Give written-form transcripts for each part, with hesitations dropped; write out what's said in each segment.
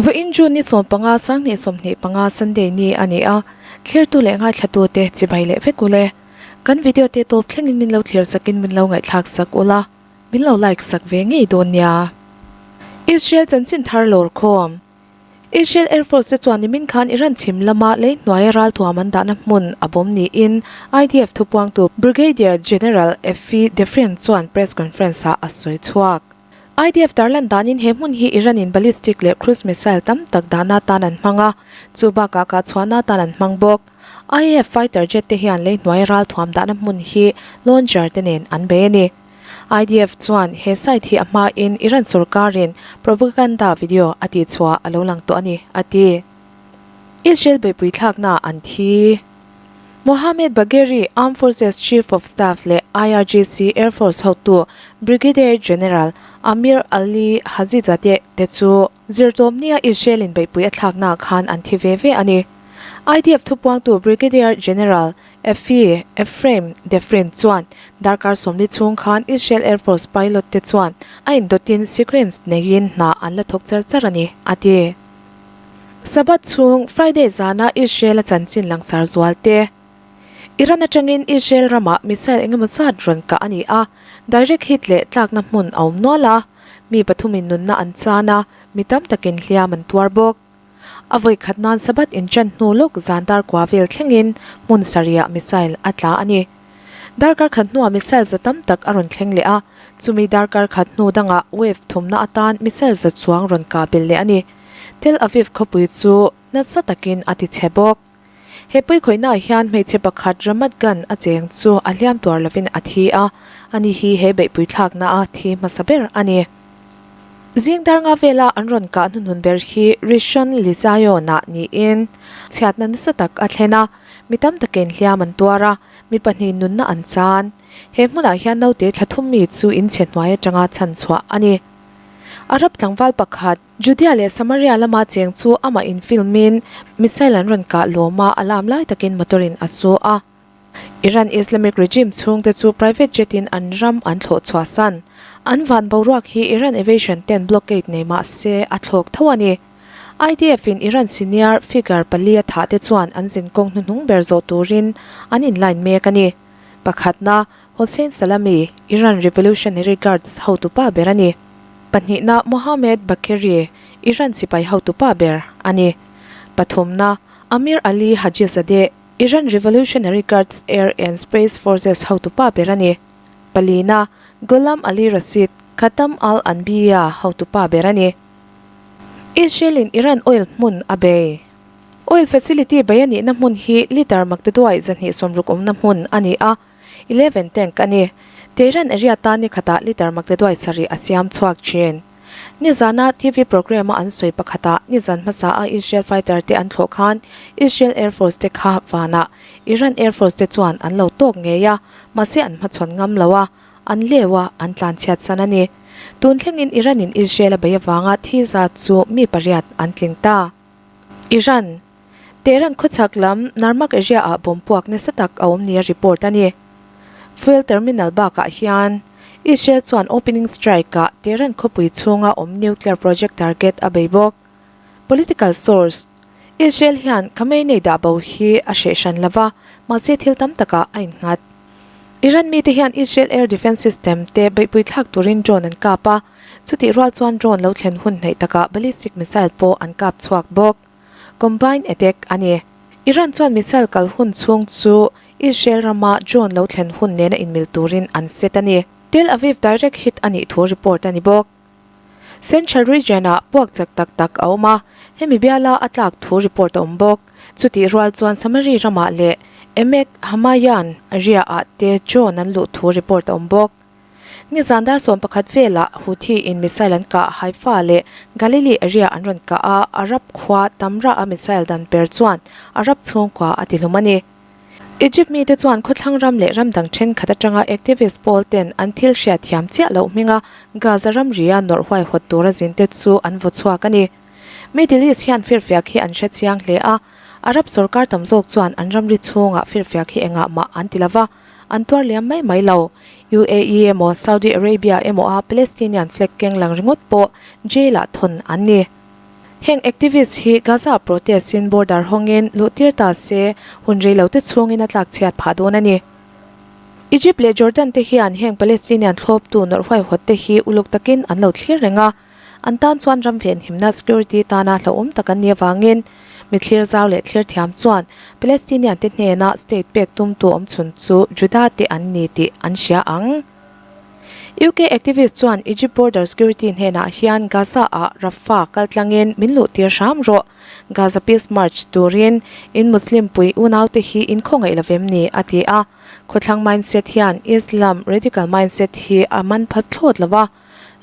Vawiin June ni 15 2025 Sunday ni a ni a, thlirtu leh ngaithlatute chibai leh vek ule. Kan video te tawp thlengin min lo thlir sakin min lo ngaihthlak sak ula, min lo like sak ve ngei dawn nia. Israel chanchin thar lawr khawm. Israel Air Force te chuan nimin khan Iran chhim lama lei hnuaia ralthuam an dahna hmun a bawm niin IDF thupuangtu Brigadier General Effie Defrin chuan press conference ah a sawi chhuak. IDF tarlan danin he hmun hi Iran in ballistic leh cruise missile tam tak dahna atan an hmang a, chu bakah kahchhuahna atan an hmang bawk. IAF fighter jet te hian lei hnuaia ralthuam dahna hmun hi launcher te nen an bei a ni. IDF chuan he site hi a hmain Iran sorkarin propaganda video a tihchhuah a lo lang tawh a ni, a ti. Israel beihpui thlakna an thi. Mohammad Bagheri, Armed Forces Chief of Staff leh IRGC Air Force hotu Brigadier General Amir Ali Hajizadeh te chu zirtawmnia Israel-in beihpui a thlaknaah khan an thi ve ve a ni. IDF thupuangtu Brigadier General Effie Ephraim Defrin chuan darkar 40 chhung khan Israel Air Force pilot te chuan a indawtin sequence neiin hna an la thawk char char a ni, a ti. Sabbath chhung Friday zana Israel-a chanchin langsar zual te. Iran atangin Israel ramah missile engemaw zat rawn kah a ni a, direct hit leh tlakna hmun a awm nual a, mi pathumin nunna an chan a, mi tam takin hliam an tuar bawk. A vawi khat nan Sabbath inṭan hnu lawk zan dar kua vel thlengin hmun sarihah missile a tla a ni. Darkar khat hnuah missile za tam tak a rawn thleng leh a, chumi darkar khat hnu dangah wave thumna atan missile za chuang rawn kah belh leh a ni. Tel Aviv khawpui chu nasa takin a ti chhe bawk. He puikhawihnaah hian hmeichhe pakhat Ramat Gan a cheng chu a hliam tuar lovin a thi a, ani hi he beihpui thlakna a thi hmasa ber a ni. Zing dar nga vela an rawn kah hnuhnun ber hi Rishon LeZion-ah niin chhiatna nasa tak a thlen a, mi tam takin hliam an tuar a, mi pahnih nunna an chan. He hmunah hian naute thla thum mi chu inchhe hnuai atanga chhan chhuah a ni. Arab tlangval pakhat, Judea leh Samaria lama cheng chu amah in film in missile an rawn kah lawm a, a lam lai takin motor in a su a. Iran Islamic regime chhungte chu private jet in an ram an thlawh chhuah san. An van boruak hi Iran aviation ten blockade nei mah se a thlawk tho a ni. IDF in Iran senior figure pali a thah te chuan an zinkawng hnuhnung ber zawh turin an in line mek a ni. Pakhatna, Hossein Salami, Iran Revolutionary Guards hotupa ber a ni. Pahnihna, Mohammad Bagheri, Iran sipai hotupa ber a ni. Pathumna, Amir Ali Hajizadeh, Iran Revolutionary Guards Air and Space Forces hotupa ber a ni. Palina, Gholam Ali Rashid, Khatam al-Anbiya hotupa ber a ni. Israel-in Iran oil hmun a bei. Oil facility bei a nihna hmun hi litre maktaduai 260 awmna hmun a ni a, 11 tank a ni. Tehran area tan ni khatah litre maktaduai 7 a siam chhuak thin. Nizana TV programme a an sawi pakhatah nizan hmasa a Israel fighter te an thlawh khan Israel Air Force te kha vanah Iran Air Force te chuan an lo tawk ngei a, mahse an hmachhawn ngam lo a, an leu a, an tlanchhiat san a ni. Tun thlengin Iran in Israel a bei avanga thi zat chu mi pariat an tling ta. Iran, Tehran khawchhak lam Narmak area ah bomb puak nasa tak a awm nia report a ni. Fuel terminal bakah hian Israel chuan opening strike ah Tehran khawpui chhunga awm nuclear project target a bei bawk. Political source, Israel hian Khamenei dah bo hi a hreh hran lova, mahse thil tam takah a innghat. Iran mite hian Israel air defence system te beihpui thlak turin drone an kap a, Chutih rual chuan drone lo thlen hun hnaih takah ballistic missile pawh an kap chhuak bawk. Combined attack a ni. Iran chuan missile kal hun chhung chu Israel rama drone lo thlen hun nena inmil turin an set a ni. Tel Aviv direct hit a nih thu report a ni bawk. Central region-ah puak chak tak tak a awm a, hemi biala a tlak thu report a awm bawk. Chutih rual chuan Samari ramah leh Emek Hamayan area-ah te drone an luh thu report a awm bawk. Nizan dar 11 velah Houthi in missile an kah Haifa leh Galilee area an rawn kah a, Arab khua Tamra a missile dan per chuan Arab chhungkua a tihlum a ni. Egypt mite chuan khawthlang ram leh ram dang thenkhat atanga activist pawl ten an thil hriat thiam chiah loh hminga Gaza ramria nawrh huaihawt tura zinte chu an vaw chhuak a ni. Middle East hian firfiak hi an hre chiang hle a, Arab sorkar tam zawk chuan an ramri chhungah firfiak hi engah mah an ti lova, An tuar liam mai mai lo. UAE emaw Saudi Arabia emaw a Palestinian flag keng lang ringawt pawh jail ah thawn an ni. Heng activist hi Gaza protest in border hawngin luhtir ta se hun rei lo te chhungin a tlak chhiat phah dawn a ni. Egypt leh Jordan te hian heng Palestinian thlawptu nawrh huaihawt te hi uluk takin an lo thlir reng a, an tan chuan ram venhimna security tana hlauhawm tak an nih avangin mi thlir zau leh thlir thiam chuan Palestinian te hnena state pek tumtu awmchhun chu Juda te an ni tih an hria ang. UK activist chuan Egypt border security hnenah hian Gaza ah Rafah kaltlangin min luh tir hram rawh, Gaza peace march turin in Muslim pui unaute hi in khawngaih lo vem ni a ti a. Khawthlang mindset hian Islam radical mindset hi a man phat thlawt lo a,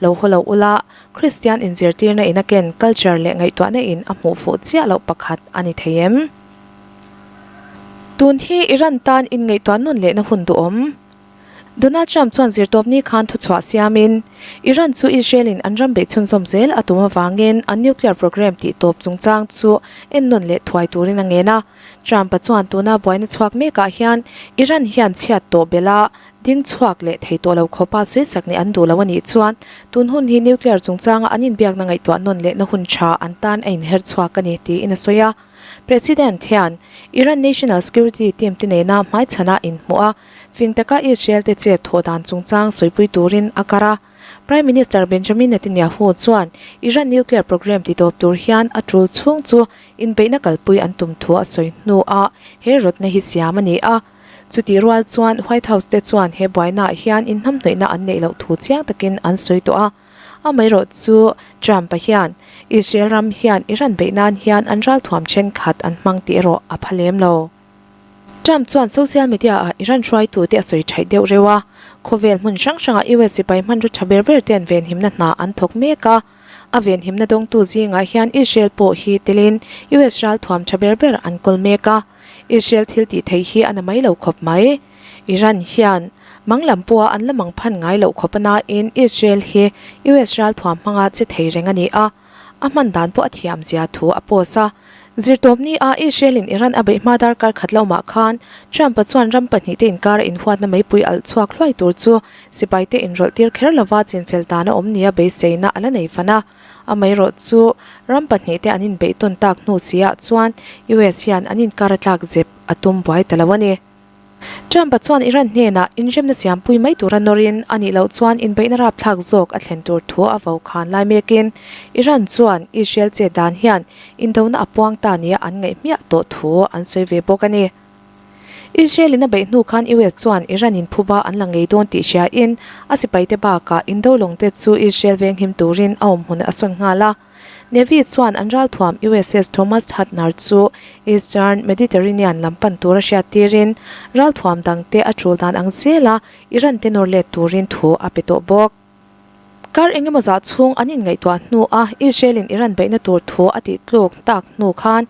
lo haw lo ula Christian inzirtirna in a ken culture leh ngaihtuahna in a hmuh fuh chiah loh pakhat a ni thei em? Tun hi Iran tan inngaihtuah nawn lehna hun duhawm. Donald Trump chuan zirtawpni khan thuchhuah siamin, Iran chu Israel-in an ram beih chhunzawm zel a tum avangin an nuclear program tih tawp chungchang chu ennawn leh thuai turin a ngen a. Trump-a chuan tuna buaina chhuak mekah hian Iran hian chhiat tawh belh a, ding chhuak leh thei tawh lo khawpa sawisak nih an duh lo a nih chuan tun hun hi nuclear chungchanga an inbiakna ngaihtuah nawn lehna hun tha an tan a inher chhuak a ni tiin a sawi a. President hian Iran National Security Team te nena hmaichhana inhmuh a, Fing taka Israel te chet thawh dan chungchang sawipui turin a kar a. Prime Minister Benjamin Netanyahu chuan Iran nuclear program titawp tur hian a tul chhung chu inbeihna kalpui an tum thu a sawi hnuah he rawtna hi siam a ni a. Chutih rual chuan White House te chuan he buainaah hian inhnamhnawihna an neih loh thu chiang takin an sawi tawh a. Amaherawh chu Trump-a hian Israel ram hian Iran beih nan hian an ralthuam thenkhat an hmang tih erawh a pha lem lo. Trump chuan social media-ah Iran hruaitute a sawi thaih deuh reuh a, khawvel hmun hrang hrangah US sipai hmanraw tha ber ber ten venhimna hna an thawk mek a. A venhimna dawngtu zingah hian Israel pawh hi telin US ralthuam tha ber ber an kawl mek a. Israel thil tih theih hi a na mai lo khawp mai. Iran hian mang lam pawha an la mang phan ngai loh khawp a nain Israel hi US ralthuam hmanga che thei reng a ni a. A hman dan pawh a thiam zia thu a post a. Zirtawpni a Israel in Iran a beih hma darkar khat lo mah khan Trump-a chuan ram pahnihte inkara inhuatna meipui alh chhuak hluai tur chu sipaite inrawlh tir kher lova chinfel dan a awm nia beiseina a la nei fan a. Amaherawh chu ram pahnihte an inbeih tawn tak hnu si ah chuan US hian an inkara tlak zep a tum buai ta lo a ni. Trump-a chuan Iran hnenah inremna siampui mai tura nawrin a nih loh chuan inbeihna rapthlak zawk a thlen tur thu a vo khan lai mekin Iran chuan Israel chet dan hian indona a puang ta nia an ngaih hmiah tawh thu an sawi ve bawk a ni. Israel-in a beih hnu khan US chuan Iran-in phuba an la ngei dawn tih hriain a sipaite bakah indo lawngte chu Israel venghim turin a awmhmun a sawn nghal a. Navy chuan an ralthuam USS Thomas Hudner chu Eastern Mediterranean lam pan tura hriat tirin ralthuam dangte a tul dan ang zela Iran te nawr let turin thu a pe tawh bawk. Kar engemaw zah chhung an inngaihtuah hnua Israel-in Iran beihna tur thu a tih tluk tak hnu khan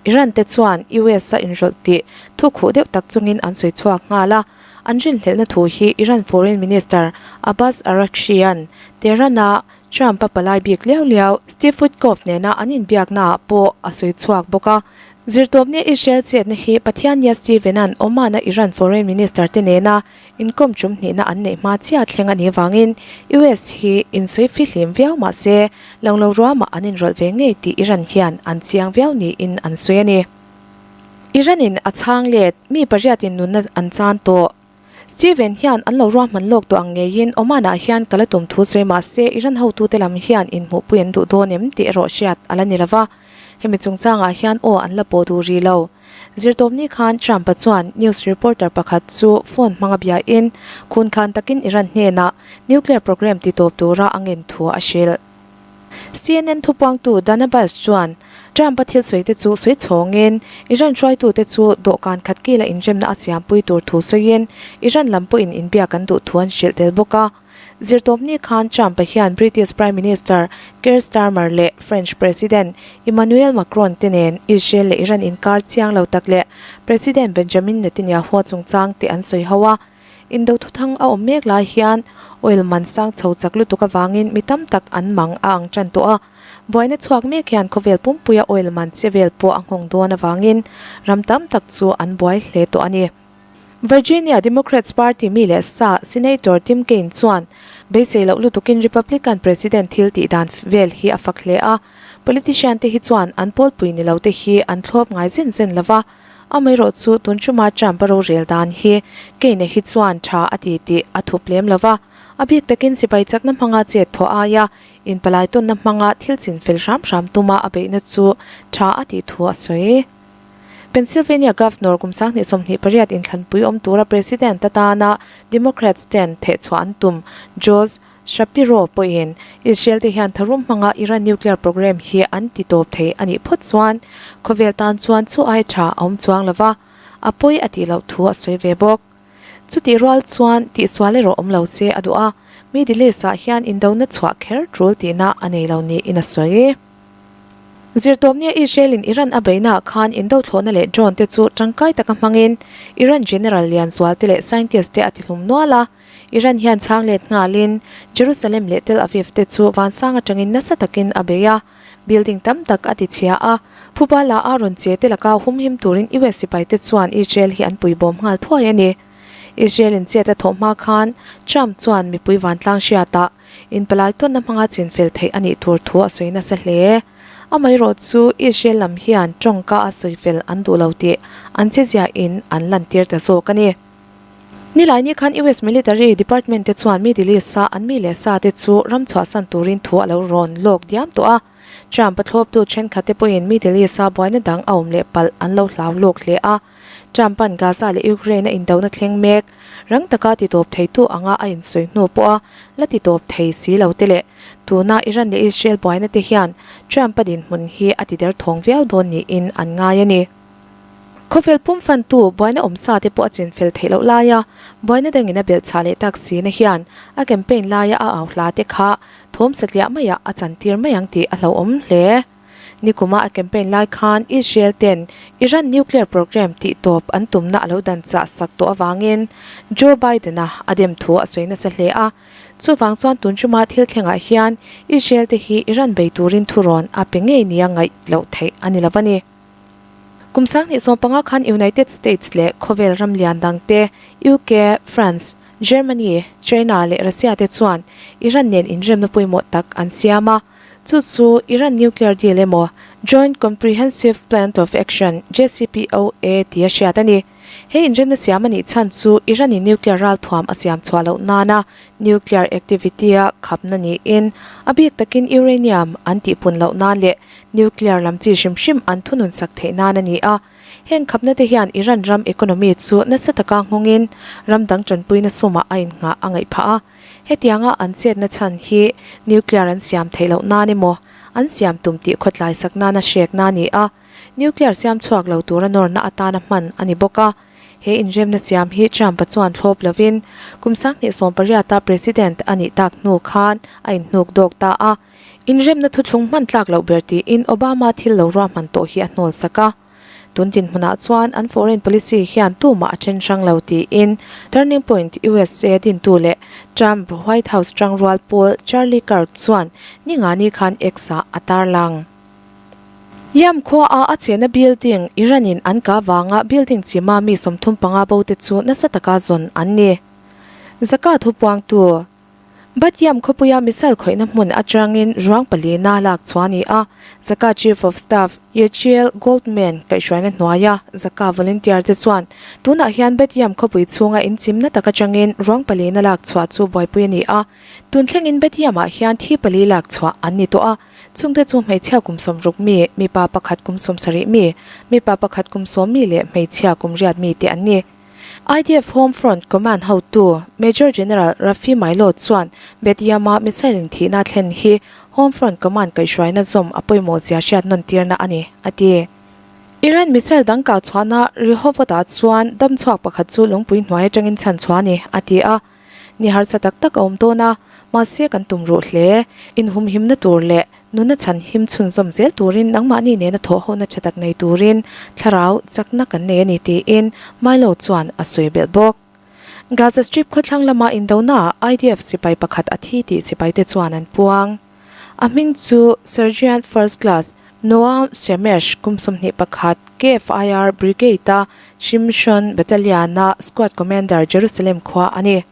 Iran te chuan US-a inrawlh tih thu khuh deuh tak chungin an sawi chhuak nghal a. An rinhlelhna thu hi Iran Foreign Minister Abbas Araghchi-a'n Tehran-a Trump-a palai bik liau liau Steve Witkoff nena an inbiaknaah pawh a sawi chhuak bawk a. Zirtawpnia Israel chetna hi Pathiannia Steven-a'n Oman-a Iran Foreign Minister te nena inkawm tum hnihna an neih hma chiah thleng a nih avangin US hi insawi fihlim viau mah se lang lo ruamah an inrawlh ve ngei tih Iran hian an chiang viau niin an sawi a ni. Iran-in a chhang let, mi pariatin nunna an chan tawh. Steven hian an lo ruahman lawk tawh ang ngeiin Oman-ah hian kal a tum thu sawi mah se Iran hotute lam hian inhmuhpui an duh dawn em tih erawh hriat a la ni lo va, hemi chungchangah hian aw an la pawh duh rih lo. Zirtawpni khan Trump-a chuan news reporter pakhat chu phone hmanga biain khunkhan takin Iran hnenah nuclear program titawp tura a ngen thu a hrilh. CNN thupuangtu Dana Bash chuan Trump-a thil sawite chu sawi chhawngin Iran hruaitute chu dawhkan khat kila inremna a siampui tur thu sawiin Iran lam pawhin inbiak an duh thu an hrilh tel bawk a. Zirtawpni khan Trump-a hian British Prime Minister Keir Starmer leh French President Emmanuel Macron te nen Israel leh Iran inkar chiang lo tak leh President Benjamin Netanyahu chungchang te an sawi ho a. Indo thuthang a awm mek lai hian oil man sang chho chak lutuk avangin mi tam tak an mang a ang tan tawh a. Buaina chhuak mek hian khawvel pumpuia oil man che vel pawh a nghawng dawn avangin ram tam tak chu an buai hle tawh a ni. Virginia Democrats Party mi leh sa Senator Tim Kaine chuan beisei loh lutukin Republican President thil tih dan vel hi a fak hle a. Politician te hi chuan an pawlpui ni lo te hi an thlawp ngai zen zen lo va, amaherawhchu tun chuma Trump a rorel dan hi Kaine hi chuan tha a ti tih a thup lem lo va, a bik takin sipai chakna hmanga chet thawh aia inpalai tawnna hmanga thil chin fel hram hram tuma a beihna chu tha a tih thu a sawi. Pennsylvania Governor kum 2028 inthlanpui awm tura President atana Democrats ten thehchhuah an tum Josh Shapiro pawhin Israel te hian tharum hmanga Iran nuclear programme hi an ti tawp thei a nih phawt chuan khawvel tan chuan chu ai tha a awm chuang lo va, a pawi a tih loh thu a sawi ve bawk. Chutih rual chuan tihsual erawh awm lo se a duh a, Middle East-ah hian indona chhuah kher tul tihna a nei lo niin a sawi. Zirtawpnia Israel-in Iran a beihnaah khan indothlawhna leh drone te chu tangkai taka hmangin Iran general lian zualte leh scientist te a tihlum nual a. Iran hian chhang let nghalin Jerusalem leh Tel Aviv te chu vansang atangin nasa takin a bei a, building tam tak a tichhia a. Phuba la a rawn che te laka humhim turin US sipai te chuan Israel hi an puibawm nghal thuai a ni. Israel-in chet a thawh hma khan Trump chuan mipui vantlang hriatah inpalai tawnna hmanga chinfel theih a nih tur thu a sawi nasa hle. Amaherawh chu Israel lam hian tawngka a sawifel an duh lo tih an cheziahin an lantir ta zawk a ni. Nilaini khan US Military Department te chuan Middle East-a an mi leh sa te chu ram chhuahsan turin thu a lo rawn lawk diam tawh a. Trump a thlawptu thenkhat te pawhin Middle East-a buaina dang a awm leh palh an lo hlau lawk hle a. Trump-a'n Gaza leh Ukraine a indona thleng mek rang taka titawp theitu anga a insawi hnu pawha la titawp thei si lo te leh tuna Iran leh Israel buaina te hian Trump-a dinhmun hi a tiderthawng viau dawn niin an ngai a ni. Khawvel pum fantu buaina awm sa te pawh a chinfel theih loh laia buaina dangin a belh chhah leh tak sina hian a campaign laia a au hla te kha thawm satliah maiah a chantir mai ang tih a hlauhawm hle. Nikuma a campaign lai khan Israel ten Iran nuclear program tih tawp an tumna a lo dan chah sak tawh avangin Joe Biden-a a dem thu a sawi nasa hle a. Chuvang chuan tun chuma thil thlengah hian Israel te hi Iran bei turin thurawn a pe ngei nia ngaih loh theih a ni lo a ni. Kum 2015 khan United States leh khawvel ram lian dangte UK, France, Germany, China leh Russia te chuan Iran nen inremna pawimawh tak an siam a. Chu chu Iran nuclear deal emaw Joint Comprehensive Plan of Action, JCPOA, tia hriat a ni. He inremna siam a nih chhan chu Iran-in nuclear ralthuam a siam chhuah loh nana nuclear activity-a khapna niin a bik takin uranium an tihpun loh nan leh Nuclear lam chi hrim hrim an thunun sak theih nan a ni a. Heng khapna te hian Iran ram economy chu nasa taka nghawngin ram dang tanpuina sumah a innghah a ngaih phah a. Hetianga an chetna chhan hi nuclear an siam theih loh nan emaw an siam tum tih khawtlai sak nana hrekna a ni a. Nuclear siam chhuak lo tura nawrna atana hman a ni bawk a. He inremna siam hi Trump-a chuan thlawp lovin kum 2018-a President a nih tak hnu khan a inhnuk dawk ta a. Inremna thuthlung hman tlak loh ber tiin Obama thil lo ruahman tawh hi a hnawl sak a. Tun dinhmunah chuan an foreign policy hian tumah a then hrang lo tiin Turning Point usa dintu leh Trump White House tangrual pawl Charlie Kirk chuan ningani khan X-ah a tarlang. Yam khuaah a chena building Iran-in an kah vanga building chima mi 35 bo te chu nasa taka zawn an ni. Zaka thupuangtu. Bat Yam khawpuia missile khawihna hmun atangin ruang palina lak chhuah a ni a, Zaka Chief of Staff Yechiel Goldman kaihhruaina hnuaia Zaka volunteer te chuan tunah hian Bat Yam khawpui chhunga inchimna tak atangin ruang palina lak chhuah chu buaipui a ni a, tun thlengin Bat Yam-ah hian thi pali lak chhuah an ni tawh a, chungte chu hmeichhia kum 60 mi, mipa pakhat kum 70 mi, mipa pakhat kum 10 mi leh hmeichhia kum 8 mi te an ni. IDF Home Front Command hotu Major General Rafi Milo chuan Bet Yam-a missile inthihna thlen hi Home Front Command kaihhruaina zawm a pawimawh zia hriat nawn tirna a ni, a ti. Iran missile dang kah chhuahna Rehovot-ah chuan dam chhuak pakhat chu lungpui hnuai atangin chhan chhuah a ni, a ti a. Ni harsa tak tak a awm dawn a, mahse kan tum ruh hle. Inhumhimna tur leh nuna chhan him chhunzawm zel turin nangmahni nena thawhhona tha tak nei turin thlarau chakna kan nei a ni tiin Milo chuan a sawi belh bawk. Gaza Strip khawthlang lama indonaah IDF sipai pakhat a thi tih sipaite chuan an puang. A hming chu Sergeant First Class Noam Shemesh kum 21 KFIR Brigade-a Shimshon Battalion-a Squad Commander Jerusalem khua a ni.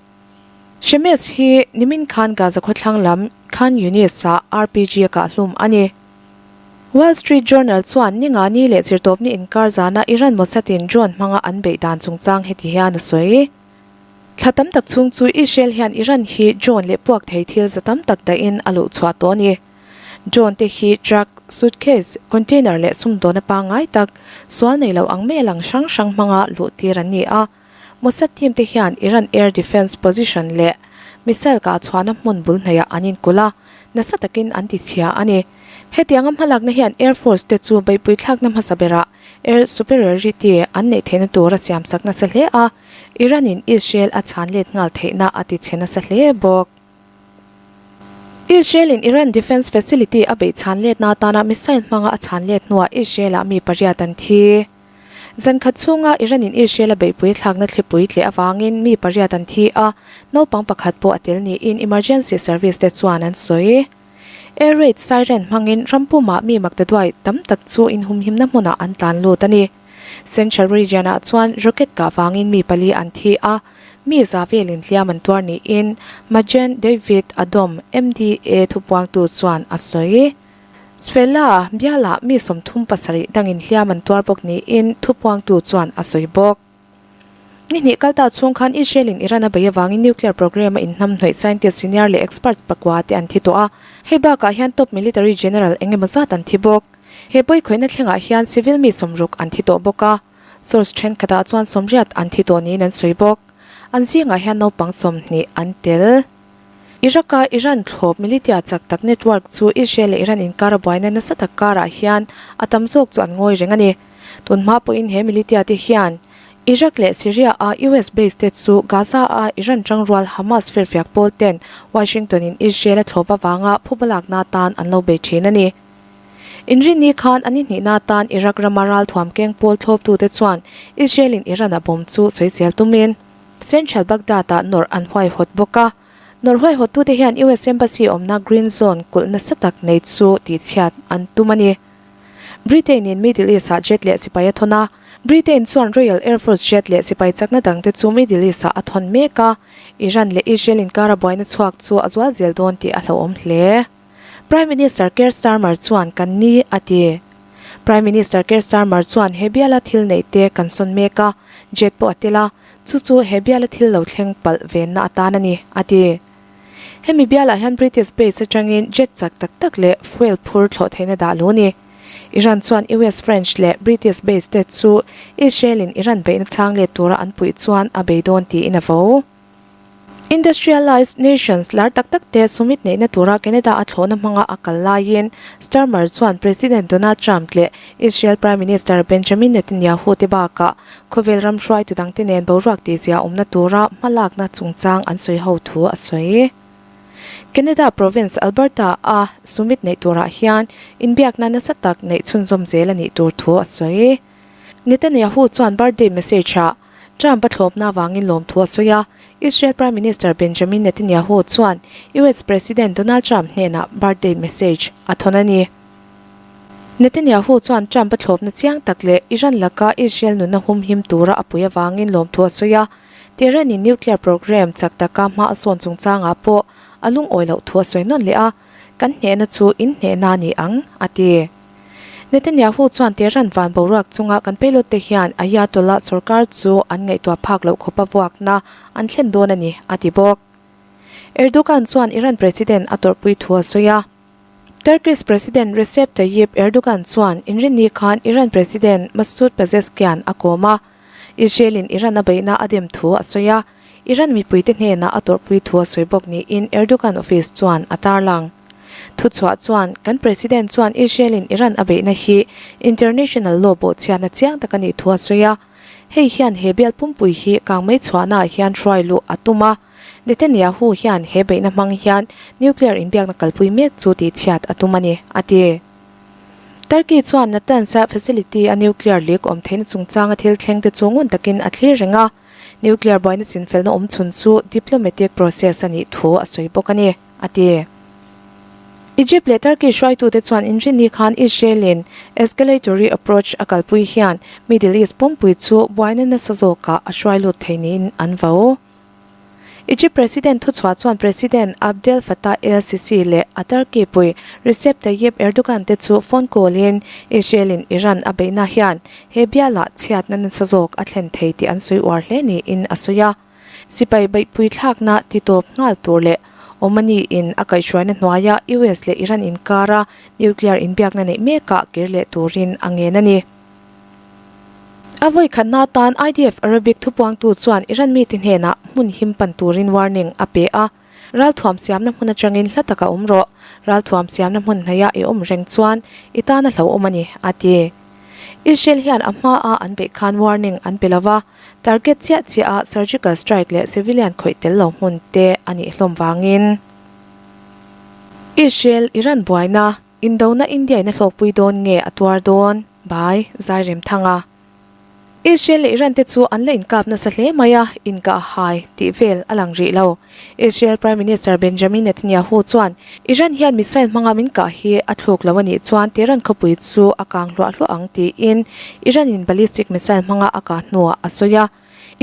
Shemesh hi nimin khan Gaza khawthlang lam Khan Yunis-ah RPG a kah hlum a ni. Wall Street Journal chuan ninga ni leh zirtawpni inkar zana Iran Mossad-in drone hmanga an beih dan chungchang heti hian a sawi. Thla tam tak chhung chu Israel hian Iran hi drone leh puak thei thil za tam tak dahin a luh chhuah tawh a ni. Drone te hi truck, suitcase, container leh sumdawna pangngai tak, sual nei lo ang mai a lang hrang hrang hmanga luh tir an ni a. Mossad team te hian Iran air defence position leh missile kah chhuahna hmun bul hnaihah an inkulh a, nasa takin an tichhia a ni. Hetianga hmalakna hian Air Force te chu beihpui thlakna hmasa berah air superiority an neih theihna tur a siamsak nasa hle a, Iran in Israel a chhan let nghal theihna a tichhe nasa hle bawk. Israel in Iran defence facility a beih chhan letna atana missile hmanga a chhan let hnuah Israel ah mi pariat an thi. Zan khat chhunga Iran in Israel a beihpui thlakna thlipui tleh avangin mi pariat an thi a, naupang pakhat pawh a tel niin emergency service te chuan an sawi. Air raid siren hmangin ram pumah mi maktaduai tam tak chu inhumhimna hmunah an tlan lut a ni. Central region ah chuan rocket kah vangin mi pali an thi a, mi za velin hliam an tuar niin Magen David Adom, MDA thupuangtu chuan a sawi. Sfela bialah mi 37 dangin hliam an tuar bawk niin thupuangtu chuan a sawi bawk. Ni hnih kal ta chhung khan Israel in Iran a bei avangin nuclear program a inhnamhnawih scientist senior leh expert pakua te an thi tawh a, hei bakah hian top military general eng emaw zat an thi bawk. He pawikhawihna thlengah hian civil mi 60 an thi tawh bawk a, source thenkhatah chuan 80 an thi tawh niin an sawi bawk. An zingah hian naupang 20 an tel. Iraq-a Iran thlawp militia chak tak network chu Israel leh Iran inkara buaina nasa tak karah hian a tam zawk chu an ngawi reng a ni. Tun hma pawhin he militia te hian Iraq leh Syria-a US base te chu Gaza-a Iran tangrual Hamas firfiak pawl ten Washington-in Israel a thlawp avanga phuba lakna atan an lo bei thin a ni. Inrinni khan an inhnihna atan Iraq rama ralthuam keng pawl thlawptute chuan Israel-in Iran a bomb chu sawisel tumin Central Baghdad-ah nawrh an huaihawt bawk a. Nawrh huaihawttute hian US Embassy awmna Green Zone kulh nasa tak nei chu tihchhiat an tum a ni. Britain-in Middle East-ah jet leh sipai a thawn a. Britain chuan Royal Air Force jet leh sipai chakna dangte chu Middle East-ah a thawn mek a. Iran leh Israel inkara buaina chhuak chu a zual zel dawn tih a hlauhawm hle. Prime Minister Keir Starmer chuan kan ni a ti. Prime Minister Keir Starmer chuan he biala thil neih te kan sawn mek a, jet pawh a tel a, chu chu he biala thil lo thleng palh venna atan a ni, a ti. Hemi bialah hian British base atangin jet chak tak tak leh fuel phur thlawh theihna dah lu ni. Iran chuan US, French leh British base te chu Israel in Iran beihna chhang let tura an puih chuan a bei dawn tiin a vo. Industrialised nations lar tak tak te summit neihna tura Canada a thlawhna hmanga a kal laiin Starmer chuan President Donald Trump leh Israel Prime Minister Benjamin Netanyahu te bakah khawvel ram hruaitu dangte nen boruak tihzia awmna tura hmalakna chungchang an sawi ho thu a sawi. Canada province Alberta a summit neih turah hian inbiakna nasa tak neih chhunzawm zel a nih tur thu a sawi. Netanyahu chuan birthday message-ah Trump a thlawpna avangin lawmthu a sawi a, Israel Prime Minister Benjamin Netanyahu chuan US President Donald Trump hnenah birthday message a thawn a ni. Netanyahu chuan Trump a thlawpna chiang tak leh Iran laka Israel nunna humhim tura a pui avangin lawmthu a sawi a, Tehran-in nuclear program chak taka hma a sawn chungchangah pawh a lungawi loh thu a sawi nawn leh a, Kan hnehna chu in hnehna a ni ang, a ti. Netanyahu chuan Tehran van boruak chunga kan payload te hian Ayatollah sorkar chu an ngaihtuah phak loh khawpa vuakna an thlen dawn a ni, a ti bawk. Erdogan chuan Iran President a tawrhpui thu a sawi a. Turkish President Recep Tayyip Erdogan chuan inrinni khan Iran President Masoud Pezeshkian a kawm a, Israel-in Iran a beihna a dem thu a sawi a, Iran mipuite hnenah a tawrhpui thu a sawi bawk niin Erdogan office chuan a tarlang. Thuchhuah chuan, Kan President chuan Israel-in Iran a beihna hi international law bawhchhiatna chiang tak a nih thu a sawi a. Hei hian he bial pumpui hi kangmei chhuahnaah hian hruai luh a tum a. Netanyahu hian he beihna hmang hian nuclear inbiakna kalpui mek chu tihchhiat a tum a ni, a ti. Turkey chuan Natanz-a facility-a nuclear leak awm theihna chungchanga thil thlengte chu ngun takin a thlir reng a. Nuclear buaina chinfelna awm chhun chu diplomatic process a nih thu a sawi bawk a ni, a ti. Egypt leh Turkey hruaitute chuan inrinni khan Israel-in escalatory approach a kalpui hian Middle East pumpui chu buaina nasa zawkah a hruai lut thei niin an vo. Egypt President thuchhuah chuan President Abdel Fattah el-Sisi leh a Turkey pui Recep Tayyip Erdogan te chu phone call in Israel in Iran a beihna hian he bialah chhiatna nasa zawk a thlen thei tih an sawi uar hle niin a sawi a. Sipai beihpui thlakna ti tawp nghal tur leh Omani in a kaihhruaina hnuaia US leh Iran inkara nuclear inbiakna neih mekah kir leh turin a ngen a ni. A vawi khatna atan IDF Arabic thupuangtu chuan Iran mite hnenah hmun him pan turin warning a pe a, Ralthuam siamna hmun atangin hla taka awm rawh, ralthuam siamna hmun hnaihah i awm reng chuan i tan a hlauhawm a ni, a ti. Israel hian a hmaa an beih khan warning an pe lova, target chiah chiah a surgical strike leh civilian khawih tel lo hmun te a nih hlawm vangin Israel Iran buaina Indona India-in a hlawkpui dawn nge a tuar dawn? By, Zairemthanga. Israel leh Iran te chu an la inkap nasa hle mai a, inkah hai tih vel a lang rih lo. Israel Prime Minister Benjamin Netanyahu chuan Iran hian missile hmanga min kah hi a thluk lo a nih chuan Tehran khawpui chu a kang hluah hluah ang tiin Iran-in ballistic missile hmanga a kah hnuah a sawi a.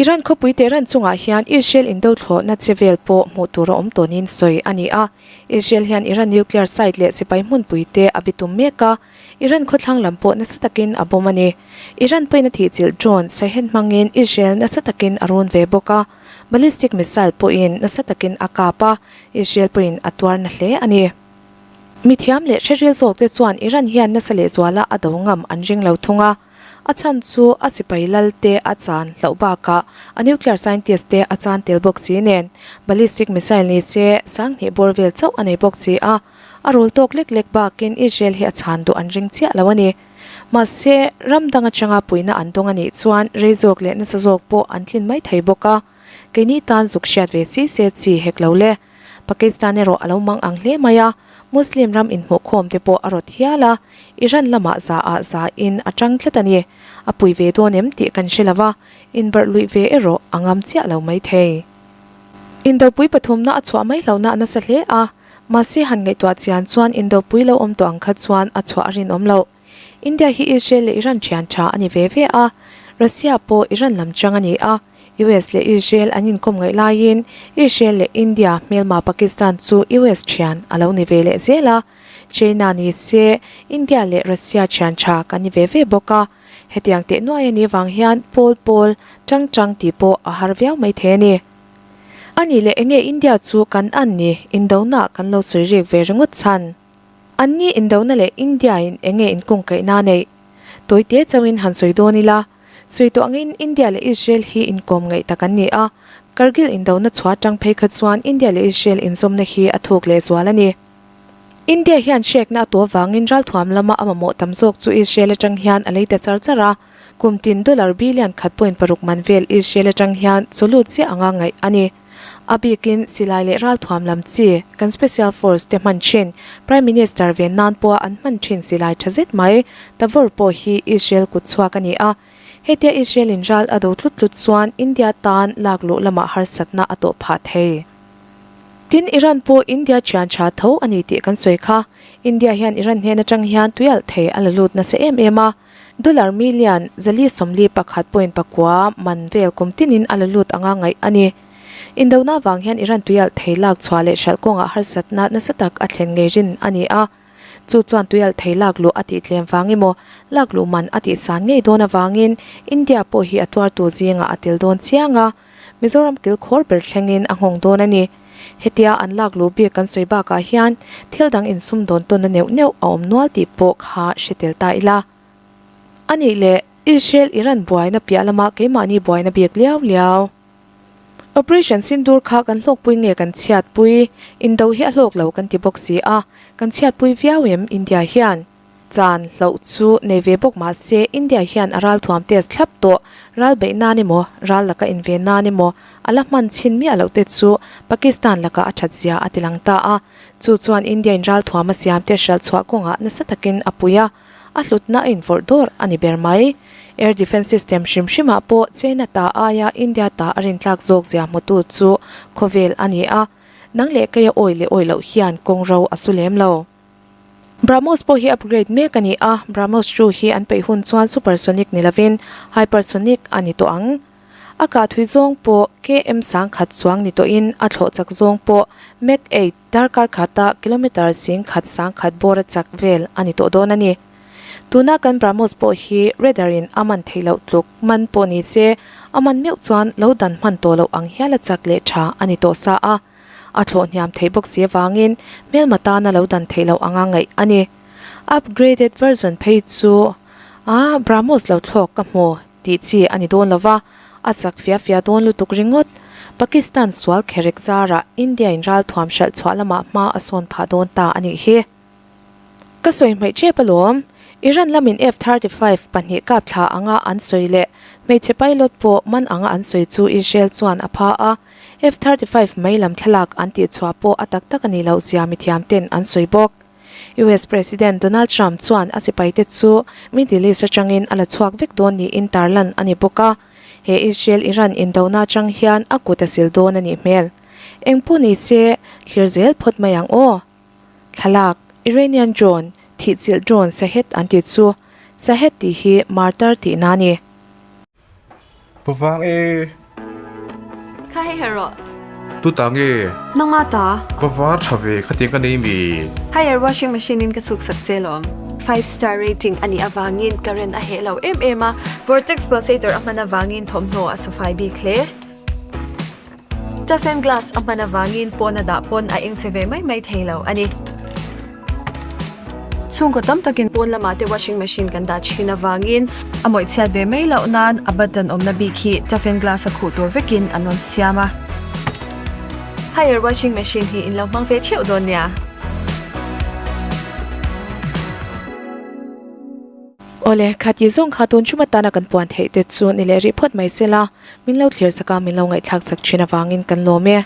Iran khawpui Tehran chungah hian Israel indo thlawhna che vel pawh hmuh tur a awm tawnin sawi a ni a. Israel hian Iran nuclear site leh sipai hmunpui te a bitum mek a, Iran khawthlang lam pawh nasa takin a bawm a ni. Iran pawhin a thihchilh drone Shahed hmangin Israel nasa takin a run ve bawk a, ballistic missile pawhin nasa takin a kap a, Israel pawhin a tuar na hle a ni. Mithiam leh hreril zawkte chuan Iran hian nasa lehzuala a do ngam an ring lo thung a. A chhan chu a sipai lal te a chan hlauh bakah a nuclear scientist te a chan tel bawk si nen ballistic missile ni se sanghnih bawr vel chauh a nei bawk si a, a rul tawk lek lek bakin Israel hi a chhan duh an ring chiah lo a ni. Mahse, ram dang atanga puihna an dawng a nih chuan rei zawk leh nasa zawk pawh an tlin mai thei bawk a, keini tan zuk hriat ve chi se chi hek lo le. Pakistan erawh a lo mang ang hle mai a, Muslim ram inhmuhkhawm te pawh a rawt hial a, Iran lamah za ah za in a tang tlat a ni. A pui ve dawn em tih kan hre lo va, inbarh luih ve erawh a ngam chiah lo mai thei. Indopui pathumna a chhuah mai hlauhna a nasa hle a, mahse han ngaihtuah chian chuan indopui lo awm tawh ang kha chuan a chhuah a rinawm loh. India hi Israel leh Iran thian tha a ni ve ve a, Russia pawh Iran lam chang a ni a, US leh Israel an inkawm ngaih laiin Israel leh India hmelma Pakistan chu US thian a lo ni ve leh zel a, China ni se India leh Russia thian tha kan ni ve ve bawk a, hetiang teh nuai a nih vang hian pawl pawl tang tang tih pawh a har viau mai thei a ni. A nih leh enge India chu kan an ni indona kan lo sawi rik ve ringawt chhan? Anni indona leh India-in enge inkungkaihna a neih? Tawite chauhin han sawi dawn ila, sawi tawh angin India leh Israel hi inkawm ngaih tak an ni a, Kargil indona chhuah atang phei kha chuan India leh Israel inzawmna hi a thuk lehzual a ni. India hian hrekna a tuah vangin ralthuam lama a mamawh tam zawk chu Israel atang hian a lei ta char char a, kum tin dollar billion khat point paruk man vel Israel atang hian chawlut chiah anga ngaih a ni. A bikin silai leh ralthuam lam chi kan Special Force te hman thin, Prime Minister ven nan pawha an hman thin silai tha zet mai, Tavor pawh hi Israel kut chhuak a ni a. Hetia Israel in ral a do tlut tlut chuan India tan lak luh lamah harsatna a tawh phah thei. Tin, Iran pawh India thian tha tho a ni tih kan sawi kha. India hian Iran hnen atang hian tuialh thei a la lut nasa em em a. Dollar million zali 41 point pakua man vel kum tinin a la lut anga ngaih a ni. Indona vang hian Iran tuialh thei lak chhuah leh hralh kawngah harsatna nasa tak a thlen ngei rin a ni a. Chu chuan tuialh thei lak luh a tih tlem vang emaw, lak luh man a tih san ngei dawn avangin India pawh hi a tuartu zingah a tel dawn chiang a, Mizoram kilkhawr ber thlengin a nghawng dawn a ni. Hetia an lak luh bik kan sawi bakah hian thil dang insumdawn tawnna neuh neuh a awm nual tih pawh kha hre tel ta ila. A nih leh, Israel-Iran buaina piah lama keimahni buaina bik liau liau. Operation Sindoor kha kan hlawkpui nge kan chhiatpui? Indo hi a hlawk lo kan ti bawk si a, kan chhiatpui viau em India hian? Chan hlauh chu nei ve bawk mah se India hian a ralthuam test thlap tawh, ral beih nan emaw, ral laka inve nan emaw a la hman chhin miah loh te chu Pakistan lakah a that zia a ti lang ta a. Chu chuan India in ralthuam a siam te hralh chhuah kawngah nasa takin a pui a, a hlutna a invawrh dawr a ni ber mai. Air defence system hrim hrimah pawh China ta aia India ta a rintlak zawk zia hmutu chu khawvel a ni a, nang leh keia awi leh awi loh hian kawngro a su lem lo. BrahMos pawh hi upgrade mek a ni a, BrahMos 2 hi an peih hun chuan supersonic ni lovin hypersonic a ni tawh ang. A kah thui zawng pawh KM 10,000 chuang ni tawhin a thlawh chak zawng pawh Mach 8 darkar khata kilometre 10,000 10,000 bawr a chak vel a ni tawh dawn a ni. Tuna kan BrahMos pawh hi radar in a man theih loh tluk man pawh ni se a man meuh chuan lo dan hman tawh loh ang hial a chak leh tha a ni tawh sa a. A thlawh hniam theih bawk si avangin hmelma tana lo dan theih loh anga ngaih a ni. Upgraded version phei chu a BrahMos lo thlawk ka hmu tih chi a ni dawn lo va, a chak fia fia dawn lutuk ringawt. Pakistan sual kherek zarah India in ralthuam hralh chhuah lamah hma a sawn phah dawn ta a nih hi. Ka sawi hmaih tep alawm. Iran lamin F-35 pahnih kap thla anga an sawi leh hmeichhe pilot pawh man anga an sawi chu Israel chuan a pha a. F-35 mai lam thlalak an tihchhuah pawh a tak tak a nih loh zia mithiam ten an sawi bawk. US President Donald Trump chuan a sipaite chu Middle East atangin a la chhuak vek dawn niin tarlan a ni bawk a. He Israel-Iran indona atang hian a kut a sil dawn a nih hmel. Engpawh ni se, thlir zel phawt mai ang aw. Thlalak, Iranian drone, thihchilh drone Shahed an tih chu Shahed tih hi martyr tihna a ni. Pavang e. Kha hei her rawh. Tuta nge? Nangma ta. Va var tha ve khatiang ka nei mi. Haier washing machine in ka chhuk sak che lawm. Five star rating a nih avangin current a heh lo em em a, vortex pulsator a hman avangin thawmhnaw a sufai bik hle. Toughen glass a hman avangin pawn a dah pawn a eng che ve mai mai thei lo a ni. Chhungkaw tam takin pawn lamah te washing machine kan dah thin avangin a mawih chhiat ve mai loh nan a button awmna bik hi toughen glass a khuh tur vekin an rawn siam a. Haier washing machine hi in lo hmang ve theuh dawn nia. Awle, kha tih zawng kha tun chuma tana kan puan theih te chu ni leh rih phawt mai se la, min lo thlir sak a, min lo ngaihthlak sak thin avangin kan lawm e.